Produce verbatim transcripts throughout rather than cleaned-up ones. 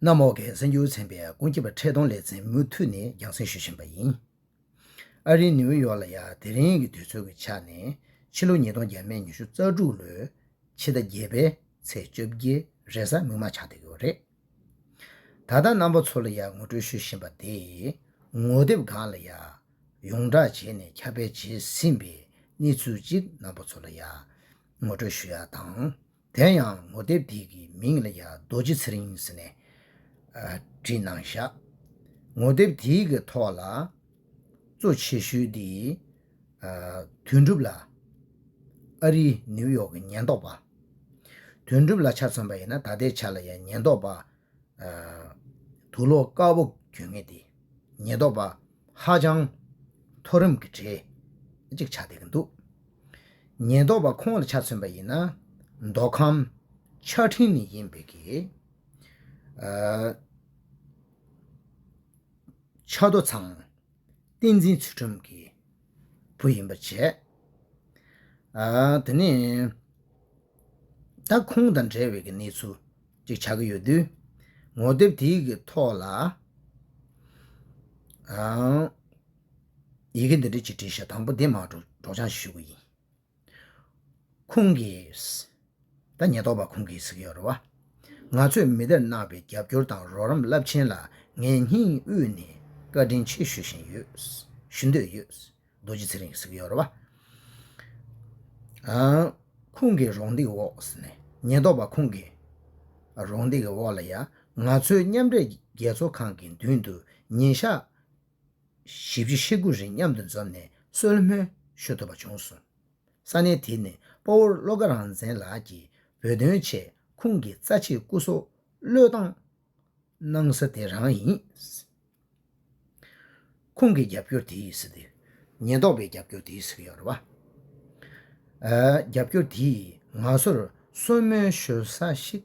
གནམ་འོག་གི་གསར་འགྱུར་ཚན་པའི་ཀུན་མཁྱེན་པ་འཕྲིན་གཏོང་ལེ་ཚན་མུ་མཐུད་ནས་རྒྱང་སྲིང་ཞུ་བཞིན་པ་ཡིན། ཨ་རིའི་ནིའུ་ཡོག་ལ་ཡ་དེ་རིང་གི་དུས་ཚོད་ཀྱི་ཆ་ནས་ཕྱི་ལོ་ཉིས་སྟོང་བརྒྱ་མེད་ཉི་ཤུ་རྩ་དྲུག་ལོའི་ཕྱི་ཟླ་བརྒྱད་པའི་ཚེས་བཅོ་བརྒྱད་རེས་གཟའ་མིག་དམར་ཆགས་བསྡད་ཡོད་རེད། ད་ལྟ་རྣམ་པ་ཚོ་ལ་ཡ་ངོ་སྤྲོད་ཞུ་བཞིན་པ་དེ་ངོ་དེབ་སྒང་ལ་ཡ་ཡོངས་བསྒྲགས་བྱས་ནས་ཁྱབ་སྤེལ་བྱས་ཟིན་པའི་གནས་ཚུལ་ཅིག་རྣམ་པ་ཚོ་ལ་ཡ་ངོ་སྤྲོད་ཞུ་ཡ་དང་། དེ་ཡང་ངོ་དེབ་དེ་གི་མིང་ལ་ཡ་རྡོ་རྗེ་ཚེ་རིང་ཟེར་ནས་ཨ་བྲིས་གནང་བཞག་ངོ་དེབ་དེ་གི་ཐོག་ལ་གཙོ་ཆེ་ཤོས་དེ་ཨ་དོན་གྲུབ་ལགས། ཨ་རིའི་ནིའུ་ཡོག་གི་ཉེན་རྟོག་པ། དོན་གྲུབ་ལགས་ཆ་མཚོན་པ་ཡིན་ན་ད་ལྟའི་ཆ་ལ་ཡ་ཉེན་རྟོག་པ། ཨ་དུག་ལོག་དཀར་པོ་གྱོན་མཁན་དེ་ཉེན་རྟོག་པ་ཧ་ཅང་མཐོ་རིམ་གྱི་གྲས་གཅིག་ཆགས་བསྡད་ཀྱི་འདུག་ཉེན་རྟོག་པ་ཁོང་ལ་ཆ་མཚོན་པ་ཡིན་ན་མདོ་ཁམས་ཆ་ཕྲེང་ནས་ཡིན་པའི་གི་ཨ་ཆ་རྡོ་ཚང་བསྟན་འཛིན་ཚུལ་ཁྲིམས་ཀྱི་བུ་ཡིན་པ་བྱས། ཨ་དེ་ནས་ད་ཁོང་དང་འབྲེལ་བའི་གི་གནས་ཚུལ་ཅིག་ཆགས་ཀྱི་ཡོད་དུས། ངོ་དེབ་དེའི་གི་ཐོག་ལ་ཨ་ཡི་གེ་འདི་འདྲ་ཅིག་བྲིས་ཤག་དང་པོ་འདི་མར་སྒྲོག་སྦྱང་ཞུ་གི་ཡིན། ཁོང་གིས། ད་ཉེན་རྟོག་པ་ཁོང་གིས་ཟེར་གྱི་ཡོད་རེད་བ། ང་ཚོས་མི་སྡེར་གནང་བའི་རྒྱབ་སྐྱོར་དང་རོགས་རམ་རླབས་ཆེན་ལ་ངས་སྙིང་དབུས་ནས་བཀའ་དྲིན་ཆེ་ཞུ་བཞིན་ཡོད། ཞུ་འདོད་ཡོད། རྡོ་རྗེ་ཚེ་རིང་གིས་ཟེར་གྱི་ཡོད་རེད་བ། ཨ། ཁོང་གི་རོགས་འདེགས་འོག་ཟེར་ནས་ཉེན་རྟོག་པ་ཁོང་གི་རོགས་འདེགས་ཀྱི་འོག་ལ་ཡ་ང་ཚོའི་མཉམ་འབྲེལ་རྒྱལ་ཚོགས་ཁང་གི་མདུན་དུ་ཉིན་ཞག་བཞི་བཅུ་ཞེ་དགུ་རིང་མཉམ་དུ་འཛོམས་ནས་གསོལ་སྨོན་ཞུ་ཐུབ་པ་བྱུང་སོང་། ས་གནས་དེ་ནི་དཔའ་བོ་བློ་དགའ་རང་བཙན་ལགས་ཀྱིས་བོད་དོན་ཆེད་ཁོང་གི་རྩ་ཆེའི་སྐུ་སྲོག་བློས་བཏང་གནང་ས་དེ་རང་ཡིན། ཁོང་གི་རྒྱབ་སྐྱོར་དེ་ཡིས་ཟེར་ཏེ། ཉེན་རྟོག་པའི་རྒྱབ་སྐྱོར་དེ་ཡིས་ཟེར་གྱི་ཡོད་རེད་བ། ཨ། རྒྱབ་སྐྱོར་དེས་ང་ཚོར་གསོལ་སྨོན་ཞུ་ས་ཞིག་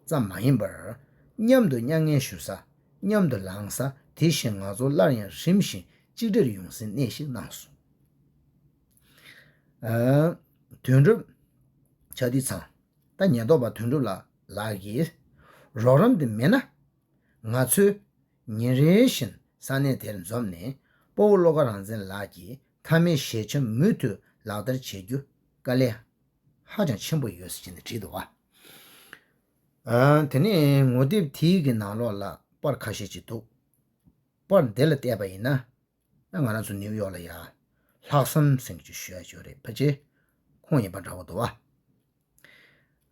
ཙམ་མ་ཡིན་པར། མཉམ་དུ་མྱ་ངན་ཞུ་ས། མཉམ་དུ་ལངས་ས། དེ་བཞིན་ང་ཚོ་སླར་ཡང་རིམ་བཞིན་གཅིག་སྒྲིལ་ཡོང་སའི་གནས་ཤིག་གནང་སོང་། ཨ། དོན་གྲུབ་ཆ་དུས་ཚང་། ད་ཉེན་རྟོག་པ་དོན་གྲུབ་ལགས་ལགས་ཀྱིས། རོགས་རམ་དེ་མེད་ན། ང་ཚོས་ཉིན་རེ་བཞིན་ས་གནས་དེར་འཛོམས་ནས་དཔའ་བོ་བློ་དགའ་རང་བཙན་ལགས་ཀྱི་མཐའ་མའི་ཞལ་ཆེམས་མུ་མཐུད་ལག་བསྟར་བྱེད་རྒྱུ་དཀའ་ལས་ཧ་ཅང་ཆེན་པོ་ཡོད་ཟེར་བྱས་ནས་བྲིས་འདུག་བ། ཨ། དེ་ནས་ངོ་དེབ་དེའི་གི་ནང་ལོགས་ལ་པར་ཁ་ཤས་ཅིག་འདུག་པར་འདི་ལ་བལྟས་པ་ཡིན་ན། ཨ། ང་རང་ཚོ་ནིའུ་ཡོག་ལ་ཡ་ལྷག་བསམ་ཟེར་གྱི་ཞུ་ཡ་ཅིག་ཡོད་རེད། ཕལ་ཆེར་ཁོང་ཡིན་པ་འདྲ་བོ་འདུག་བ།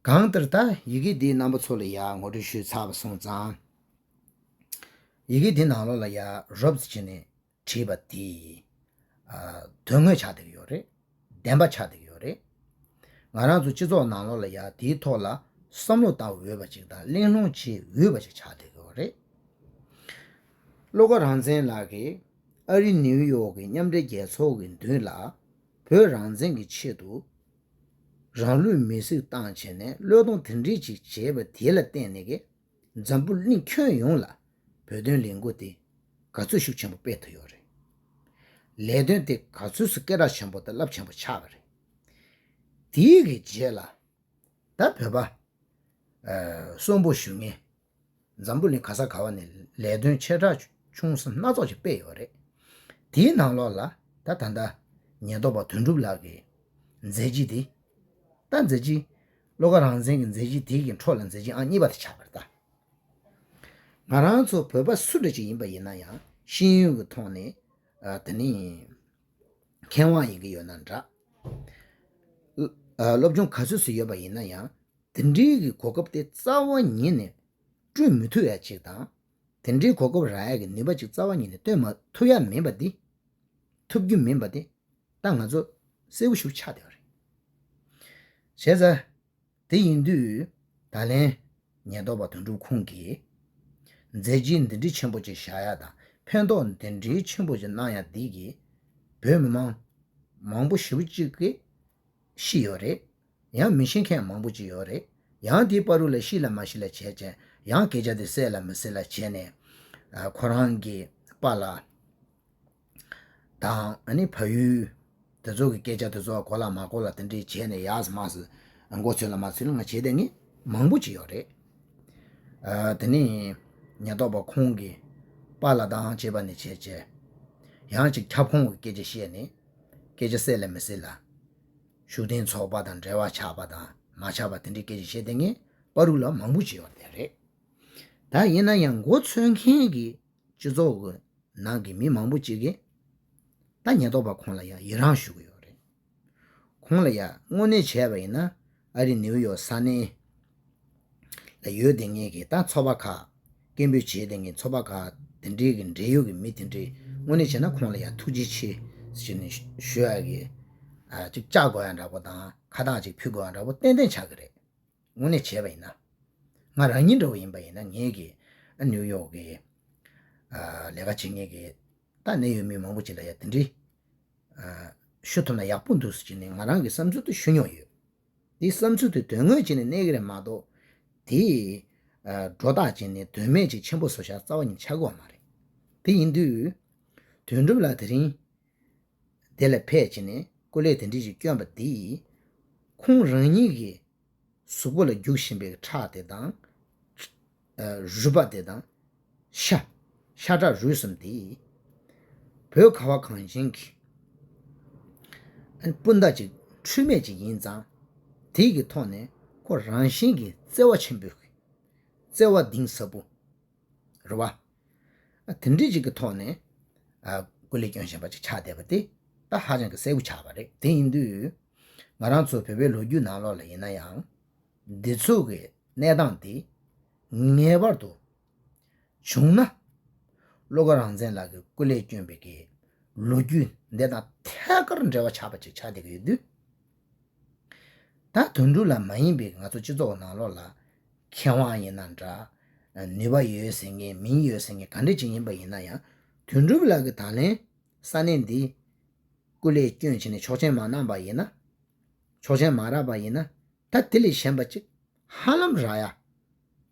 གང་ལྟར་ད་ཡི་གེ་འདིའི་རྣམ་པ་ཚོ་ལ་ཡ་ངོ་སྤྲོད་ཞུས་ཚར་བ་སོང་ཙང་། ཡི་གེ་འདི་ནང་ལོགས་ལ་ཡ་རོབ་ཙམ་བྱས་ནས་བྲིས་པ་དེ། ཨ། དོན་དངོས་ཆགས་བསྡད་ཀྱི་ཡོད་རེད། བདེན་པ་ཆགས་བསྡད་ཀྱི་ཡོད་རེད། ང་རང་ཚོ་སྤྱི་ཚོགས་ནང་ལོགས་ལ་ཡ་དེའི་ཐོག་ལ་བསམ་བློ་བཏང་འོས་པ་ཅིག་དང་གླེང་སློང་བྱེད་འོས་པ་ཅིག་ཆགས་བསྡད་ཀྱི་ཡོད་རེད། བློ་དགའ་རང་བཙན་ལགས་ཀྱིས་ཨ་རི་ནིའུ་ཡོག་གི་མཉམ་འབྲེལ་རྒྱལ་ཚོགས་ཀྱི་མདུན་ལ་བོད་རང་བཙན་གྱི་ཆེད་དུ་རང་ལུས་མེར་སྲེག་བཏང་བྱས་ནས་བློས་གཏོང་དེ་འདྲས་ཅིག་བྱས་པ་དེ་ལ་བརྟེན་ནས་ཀྱི་འཛམ་བུ་གླིང་ཁྱོན་ཡོངས་ལ་བོད་དོན་ལས་འགུལ་དེ་ག་ཚོད་ཤུགས་ཆེན་པོ་སྤེལ་ཐུབ་ཡོད་རེད། ལས་དོན་དེ་ག་ཚོད་སུ་སྐད་གྲགས་ཆེན་པོ་དང་རླབས་ཆེན་པོ་ཆགས་པ་རེད། དེའི་གི་རྗེས་ལ་ད་བོད་པ་ཨ་གསོན་པོ་བཞུགས་མཁན་འཛམ་བུ་གླིང་ག་ས་ག་བ་ནས་ལས་དོན་ཆེ་ཕྲ་ཆུང་གསུམ་སྣ་ཚོགས་ཤིག་སྤེལ་ཡོད་རེད། དེའི་ནང་ལོགས་ལ་ད་ད་ལྟ་ཉེན་རྟོག་པ་དོན་གྲུབ་ལགས་ཀྱི་མཛད་རྗེས་དེ། ད་མཛད་རྗེས། བློ་དགའ་རང་བཙན་གྱི་མཛད་རྗེས་དེ་གི་འཕྲོ་ལ་མཛད་རྗེས་ཨང་གཉིས་པ་དེ་ཆགས་པ་རེད་ད། ང་རང་ཚོ་བོད་པ་སུ་འདྲ་ཅིག་ཡིན་པ་ཡིན་ན་ཡང་ཤེས་ཡོན་གྱི་ཐོག་ནས་ཨ་དེ་ནི་མཁས་དབང་ཡིན་གྱི་ཡོད་ན་འདྲ། ཨ་སློབ་སྦྱོང་ག་ཚོད་ཙམ་ཡོད་པ་ཡིན་ན་ཡང་དེ་འདྲའི་གི་གོ་སྐབས་དེ་རྩ་བ་ཉིད་ནས་བསྐྲུན་མི་ཐུབ་ཡ་ཅིག་དང་། དེ་འདྲའི་གོ་སྐབས་རག་ཡ་གི་ནུས་པ་ཅིག་རྩ་བ་ཉིད་ནས་བཏོན་མ་ཐུབ་ཡ་མིན་པ་འདི། ཐུབ་རྒྱུ་མིན་པ་འདི། ད་ང་ཚོ་གསལ་པོ་ཞིག་ཆགས་བསྡད་པ་རེད། བྱས་ཙང་། དེ་ཡིན་དུས་ད་ལན་ཉེན་རྟོག་པ་དོན་གྲུབ་ཁོང་གིས་མཛད་རྗེས་འདི་འདྲའི་ཆེན་པོ་ཅིག་བཞག་ཡ་དང་ཕན་ཐོགས་འདི་འདྲའི་ཆེན་པོ་ཅིག་གནང་ཡ་འདི་གིས་བོད་མི་མང་མང་པོ་ཞེ་པོ་ཅིག་གིས་ཤི་ཡོད་རེད། ཡང་མི་ཤེས་མཁན་མང་པོ་ཅིག་ཡོད་རེད། ཡང་དེའི་བར་དུ་ལ་ཤི་ལ་མ་ཤི་ལ་བྱས་བྱས་ཡང་སྐད་ཆ་དེ་གསལ་ལ་མི་གསལ་ལ་བྱས་ནས་ཨ་ཁོ་རང་གི་པཱ་ལགས་དང་ཨ་ནི་ཕ་ཡུལ་དེ་ཚོ་གི་སྐད་ཆ་དེ་ཚོ་གོ་ལ་མ་གོ་ལ་དེ་འདྲས་བྱས་ནས་ཡག་སུ་མ་སུ་མགོ་ཚོས་ལ་མ་ཚོས་ལ་ང་བྱས་དེ་ངས་མང་པོ་ཅིག་ཡོད་རེད། ཨ་དེ་ནས་ ཉེན་རྟོག་པ་ཁོང་གི་པཱ་ལགས་དང་བཅས་པ་ནས་བྱས་བྱས། ཡང་ཅིག་ཁྱབ་ཁོངས་ཀྱི་སྐད་ཆ་བཤད་ནས་སྐད་ཆ་གསལ་ལ་མི་གསལ་ལ། ཤུགས་ལྡན་ཚོགས་པ་དང་འབྲེལ་བ་ཆགས་པ་དང་མ་ཆགས་པ་དེ་འདྲའི་སྐད་ཆ་བཤད་བསྡད་མཁན་པ་རུ་ལ་མང་པོ་ཅིག་ཡོད་དེ་རེད། ད་ཡིན་ན་ཡང་མགོ་ཚོས་མཁན་གྱི་སྤྱི་ཚོགས་ཀྱི་ནང་གི་མི་མང་པོ་ཅིག་གིས་ད་ཉེན་རྟོག་པ་ཁོང་ལ་ཡང་ཡི་རང་ཞུ་གི་ཡོད་རེད། ཁོང་ལ་ཡང་དངོས་གནས་བྱས་པ་ཡིན་ན་ཨ་རི་ནིའུ་ཡོག་ས་གནས་ལ་ཡོད་བསྡད་མཁན་གྱི་ད་ཚོགས་པ་ཁག་སྐད་འབོད་བྱས་བསྡད་མཁན་ཚོགས་པ་ཁག་དེ་འདྲའི་གི་འབྲེལ་ཡོད་ཀྱི་མི་དེ་འདྲས་དངོས་གནས་བྱས་ན་ཁོང་ལ་ཡང་ཐུགས་རྗེ་ཆེ་ཟེར་ནས་ཞུ་ཡ་གི་ཨ་ཅིག་བཅར་དགོས་ཡ་འདྲ་པོ་དང་ཁ་བཏགས་ཅིག་ཕུལ་དགོས་ཡ་འདྲ་པོ་ཏན་ཏན་ཆགས་ཀྱི་རེད། དངོས་གནས་བྱས་པ་ཡིན་ན། ང་རང་ཉིད་འདྲ་བོ་ཡིན་པ་ཡིན་ན་ངེད་ཀྱི་ཨ་ནིའུ་ཡོག་གི་ཨ་ལས་ཀ་བྱེད་མཁན་གྱི་ད་གནད་ཡོད་མི་མང་པོ་ཅིག་ལ་ཡ་དེ་འདྲའི་ཨ་ཞུ་ཐུབ་ན་ཡག་པོ་འདུག་ཟེར་གྱི་ནས་ང་རང་གི་བསམ་ཚུལ་དུ་ཞུ་མྱོང་ཡོད། དེའི་བསམ་ཚུལ་དེ་དོན་དངོས་བྱས་ནས་གནས་ཀྱི་རེད་མ་གཏོགས་དེ་ཨ་སྒྲོ་བཏགས་བྱས་ནས་དོན་མེད་ཅིག་ཆེན་པོ་བཟོ་བྱ་རྩ་བ་ཉིད་ཆགས་ཀྱི་ཡོད་མ་རེད། དེ་ཡིན་དུས་དོན་གྲུབ་ལགས་དེ་རིང་དེ་ལ་ཕེབས་བྱས་ནས་སྐུ་ལས་དེ་འདྲ་ཞིག་བསྐྱོན་པ་འདིས་ཁོང་རང་ཉིད་ཀྱི་གཟུགས་པོ་ལ་རྒྱུག་བཞིན་པའི་ཁྲག་དེ་དང་། ཨ་རུས་པ་དེ་དང་། ཤ། ཤ་ཁྲག་རུས་གསུམ་དེ་བོད་ཁ་བ་གངས་ཅན་གྱི་ཨ་སྤུན་ཟླ་ཅིག་འཁྲུལ་མེད་ཅིག་ཡིན་ཙང་། དེ་གི་ཐོག་ནས་ཁོ་རང་བཞིན་གྱི་བརྩེ་བ་ཆེན་པོས། བརྩེ་བ་གཏིང་ཟབ་པོ། རེད་བ། ཨ་དེ་འདྲ་ཅིག་གི་ཐོག་ནས་ཨ་སྐུ་ལས་བསྐྱོན་བཞིན་པ་ཅིག་ཆགས་བསྡད་པ་དེ་ད་ཧ་ཅང་གི་གསལ་པོ་ཆགས་པ་རེད། དེ་ཡིན་དུས་ང་རང་ཚོ་བོད་པའི་ལོ་རྒྱུས་ནང་ལོགས་ལ་ཡིན་ན་ཡང་འདི་ཚོ་གི་གནས་སྟངས་དེ་ངེས་པར་དུ་བྱུང་ན་བློ་དགའ་རང་བཙན་ལགས་ཀྱི་སྐུ་ལས་བསྐྱོན་པའི་གི་ལོ་རྒྱུས་འདི་དང་ཐད་ཀར་འབྲེལ་བ་ཆགས་པ་ཅིག་ཆགས་བསྡད་ཀྱི་ཡོད་དུས། ད་དོན་གྲུབ་ལགས་མ་ཡིན་པའི་ང་ཚོ་སྤྱི་ཚོགས་ནང་ལོགས་ལ་མཁས་དབང་ཡིན་ན་འདྲ། ནུས་པ་ཡོད་ཟེར་མཁན་མིང་ཡོད་ཟེར་མཁན་ག་འདྲ་ཅིག་ཡིན་པ་ཡིན་ན་ཡང་དོན་གྲུབ་ལགས་ཀྱིས་ད་ལན་ས་གནས་འདི་སྐུ་ལས་བསྐྱོན་བྱས་ནས་ཆོག་མཆན་མ་གནང་པ་ཡིན་ན། ཆོག་མཆན་མ་རག་པ་ཡིན་ན་ད་དེ་ལས་གཞན་པ་ཅིག་ཧ་ལམ་རག་ཡ་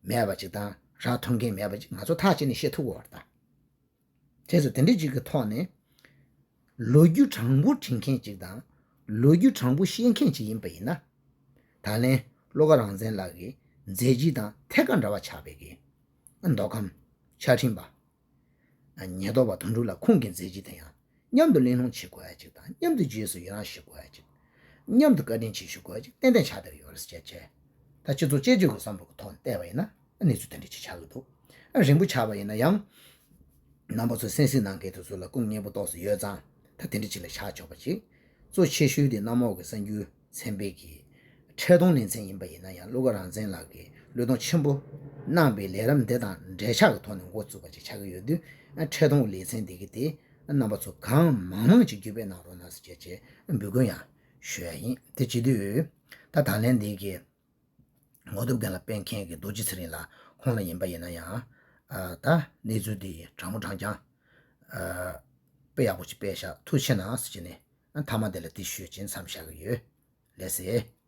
མེད་པ་ཅིག་དང་རག་ཐུབ་མཁན་མེད་པ་ཅིག་ང་ཚོ་ཐག་བཅད་ནས་བཤད་ཐུབ་དགོས་པ་རེད་ད། བྱས་ཙང་དེ་འདྲ་ཅིག་གི་ཐོག་ནས་ལོ་རྒྱུས་དྲང་པོ་འབྲི་མཁན་ཅིག་དང་ལོ་རྒྱུས་དྲང་པོ་ཤེས་མཁན་ཅིག་ཡིན་པ་ཡིན་ན། ད་ལན་བློ་དགའ་རང་བཙན་ལགས་ཀྱི་མཛད་རྗེས་དང་ཐད་ཀར་འབྲེལ་བ་ཆགས་པའི་གི་མདོ་ཁམས་ཆ་འཕྲིན་པ་ཉེན་རྟོག་པ་དོན་གྲུབ་ལགས་ཁོང་གི་མཛད་རྗེས་དེ་ཡང་མཉམ་དུ་གླེང་སློང་བྱེད་དགོས་ཡ་ཅིག་དང་མཉམ་དུ་རྗེས་སུ་ཡི་རང་ཞུ་དགོས་ཡ་ཅིག་མཉམ་དུ་བཀའ་དྲིན་ཆེ་ཞུ་དགོས་ཡ་ཅིག་ཏན་ཏན་ཆགས་བསྡད་ཡོད་རེད་ཟེར་བྱས། ད་སྤྱི་ཚོགས་དཔྱད་བརྗོད་ཀྱི་བསམ་བློ་གི་ཐོག་ནས་བལྟས་པ་ཡིན་ན་གནས་ཚུལ་དེ་འདྲ་ཅིག་ཆགས་ཀྱི་འདུག་ཨ་རིང་པོ་ཆགས་པ་ཡིན་ན་ཡང་རྣམ་པ་ཚོ་གསན་གཟིགས་གནང་མཁན་དེ་ཚོ་ལ་སྐུ་ངལ་པོ་ཏོག་ཙམ་ཡོད་ཙང་ད་དེ་འདྲ་ཅིག་ལ་ཆགས་ཆོག་པ་ཅིག་གཙོ་ཆེ་ཤོས་དེ་གནམ་འོག་གི་གསར་འགྱུར་ཚན་པའི་གི་འཕྲལ་གཏོང་ལེ་ཚན་ཡིན་པ་ཡིན་ན་ཡང་བློ་དགའ་རང་བཙན་ལགས་ཀྱིས་བློས་གཏོང་ཆེན་པོ་གནང་པའི་ལས་རིམ་འདི་དང་འབྲེལ་ཆགས་ཀྱི་ཐོག་ནས་འགོ་བཙུགས་པ་ཅིག་ཆགས་ཀྱི་ཡོད་དུས་ཨ་འཕྲལ་གཏོང་ལེ་ཚན་འདི་གི་དེ་ཨ་རྣམ་པ་ཚོ་གང་མང་མང་ཅིག་བརྒྱུད་སྤེལ་གནང་རོགས་གནང་ཟེར་བྱས་བྱས་འབོད་སྐུལ་ཡང་ཞུ་ཡ་ཡིན། དེ་བྱེད་དུས་ད་ད་ལན་འདི་གི་ངོ་དེབ་རྒན་ལགས་སྤེལ་མཁན་གྱི་རྡོ་རྗེ་ཚེ་རིང་ལགས་ཁོང་ལ་ཡིན་པ་ཡིན་ན་ཡང་ཨ་ད་གནས་ཚུལ་འདི་དྲང་མོ་དྲང་རྐྱང་ཨ་དཔེ་ཡག་པོ་ཅིག་སྤེལ་ཤག་ཐུགས་རྗེ་ཆེ་གནང་ཟེར་བྱས་ནས་ཨ་མཐའ་མ་དེ་ལ་འདི་ཞུས་བྱས་མཚམས་བཞག་གི་ཡོད། ལགས་སེ།